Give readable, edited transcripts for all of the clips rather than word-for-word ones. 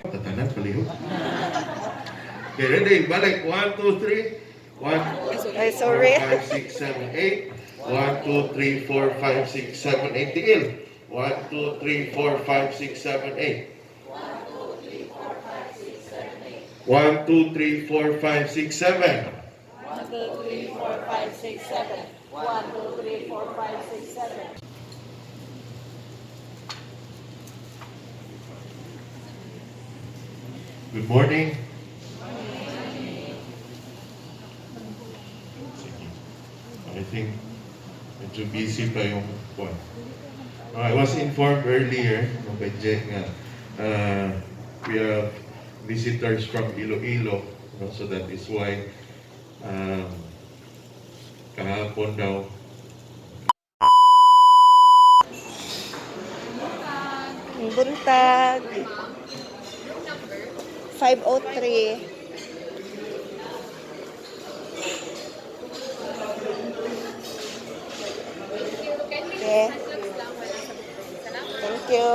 Tatanan, palihog. Okay, ready? Balik. 1, 2, 3. 1, Ay, sorry. 5, 6, 7, 8. 1, 2, 3, 4, 5, 6, 7, 8. Tiil. 1, 2, 3, 4, 5, 6, 7, 8. 1, 2, 3, 4, 5, 6, 7. 1, 2, 3, 4, 5, 6, 7. 1, 2, 3, 4, 5, 6, 7. Good morning. Sige. I think medyo busy pa yung phone. I was informed earlier, no, by Jen nga, we have visitors from Iloilo, no, so that is why kahapon daw. Buntag. 5:03. Okay. Thank you.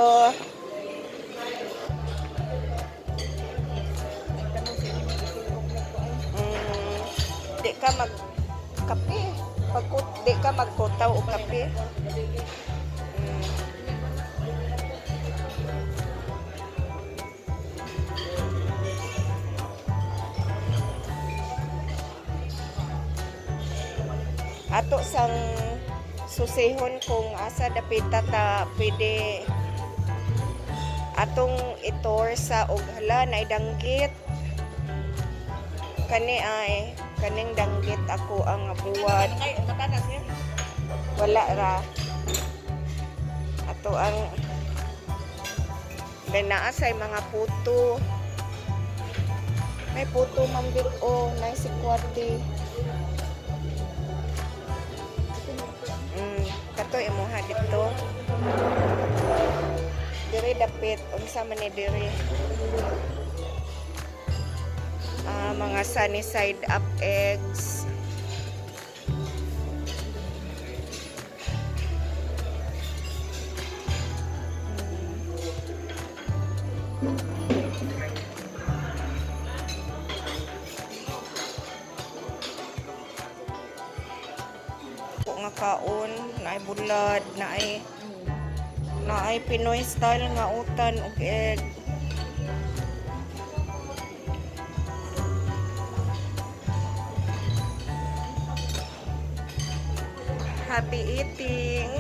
Di ka mag kape. Pag di ka magkutaw og kape. Ato sang susihon kung asa dapita ta pwede atong itor sa og hala na danggit kani ay kaning danggit ako ang buwat, wala ra ato ang then naa say mga puto, may puto mambit o nay sikwati. Kato imuha dito. Dire dapit unsa man ni dire? Ah, mga sunny side up eggs. Ko nga kaon, naay bulad, naay Pinoy style nga utan ug egg. Happy eating.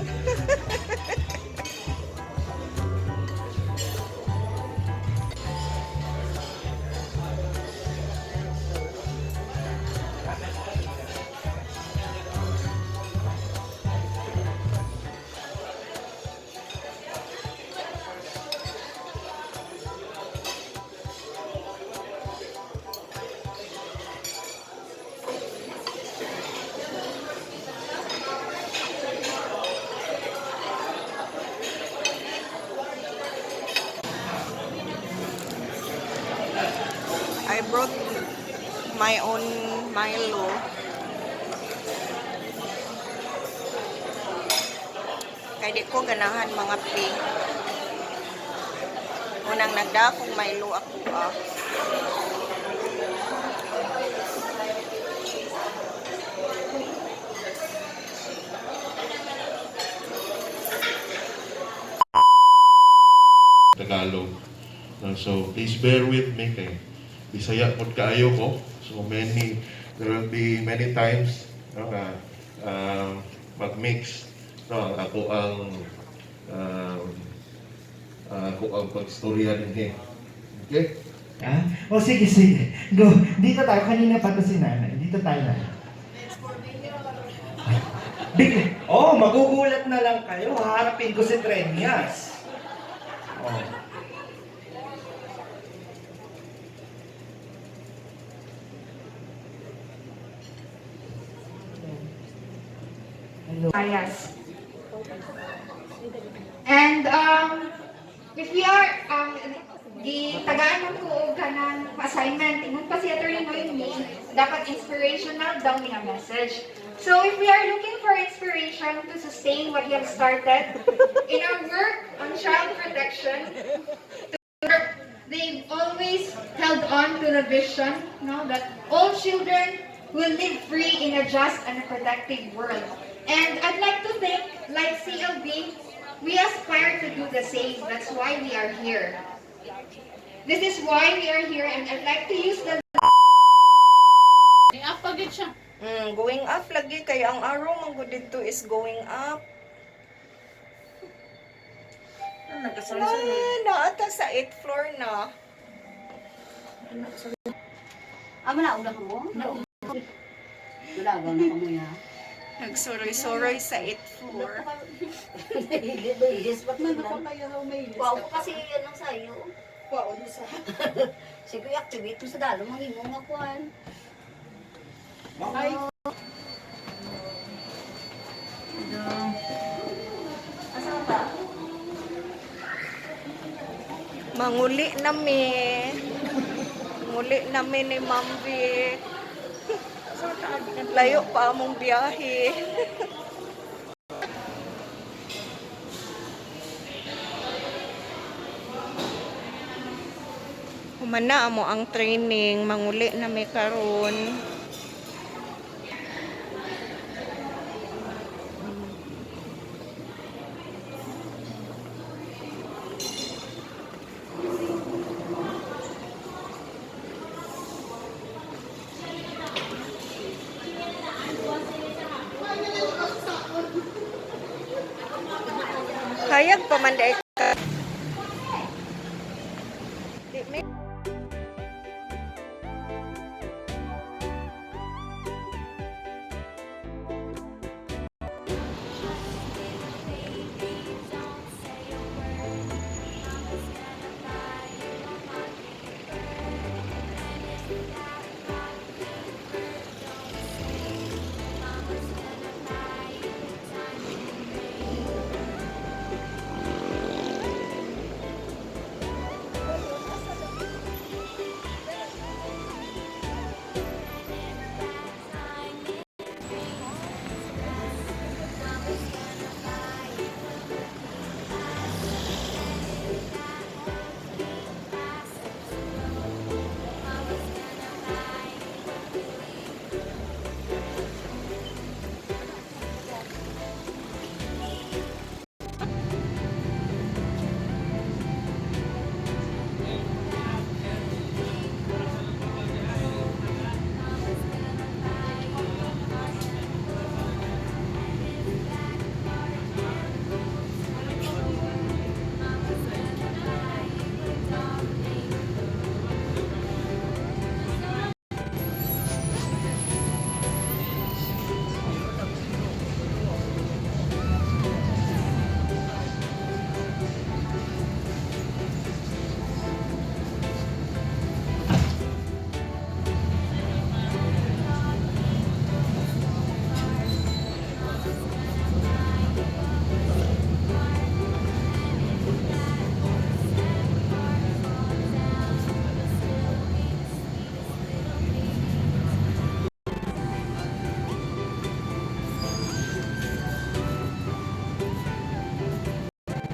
I brought my own Milo. Kay di ko ganahan mga pe. Unang nagdakong Milo ako ah. Tagalog. No, so please bear with me kay Bisaya pod kaayo ko. So many there will be many times, no, nga mag-mix, no, ang ako ang ako ang pagstorya dinhi. Okay? Ah? O sige, sige. Go. Dito tayo. Kanina pa to si nanay. Dito tayo na. Big, oh, magugulat na lang kayo. Haharapin ko si Trenyas. Oh. Hello. Bias. And if we are, gitagaan man ko og kanang assignment, ingon pa si Attorney Noemi, dapat inspirational daw nga message. So if we are looking for inspiration to sustain what we have started in our work on child protection, they've always held on to the vision, no, that all children will live free in a just and a protective world. And I'd like to think, like CLB, we aspire to do the same. That's why we are here. This is why we are here, and I'd like to use the Pagid siya. Going up lagi kay ang arrow man gud didto is going up. Ah, naata sa 8th floor na. Amo na ulah mo. Wala ba na kamo ya? Nagsuroy-suroy sa 8th floor. Yes, ba't man Wow, kasi yan ang sayo. Wow, sa Sige, activate mo sa dalo mang imo nga kuan. Asa ka? Manguli nami. Manguli nami ni Ma'am Vic. Layo pa among biyahe. Humana amo ang training, manguli na mi karon. Hayag pa man diay.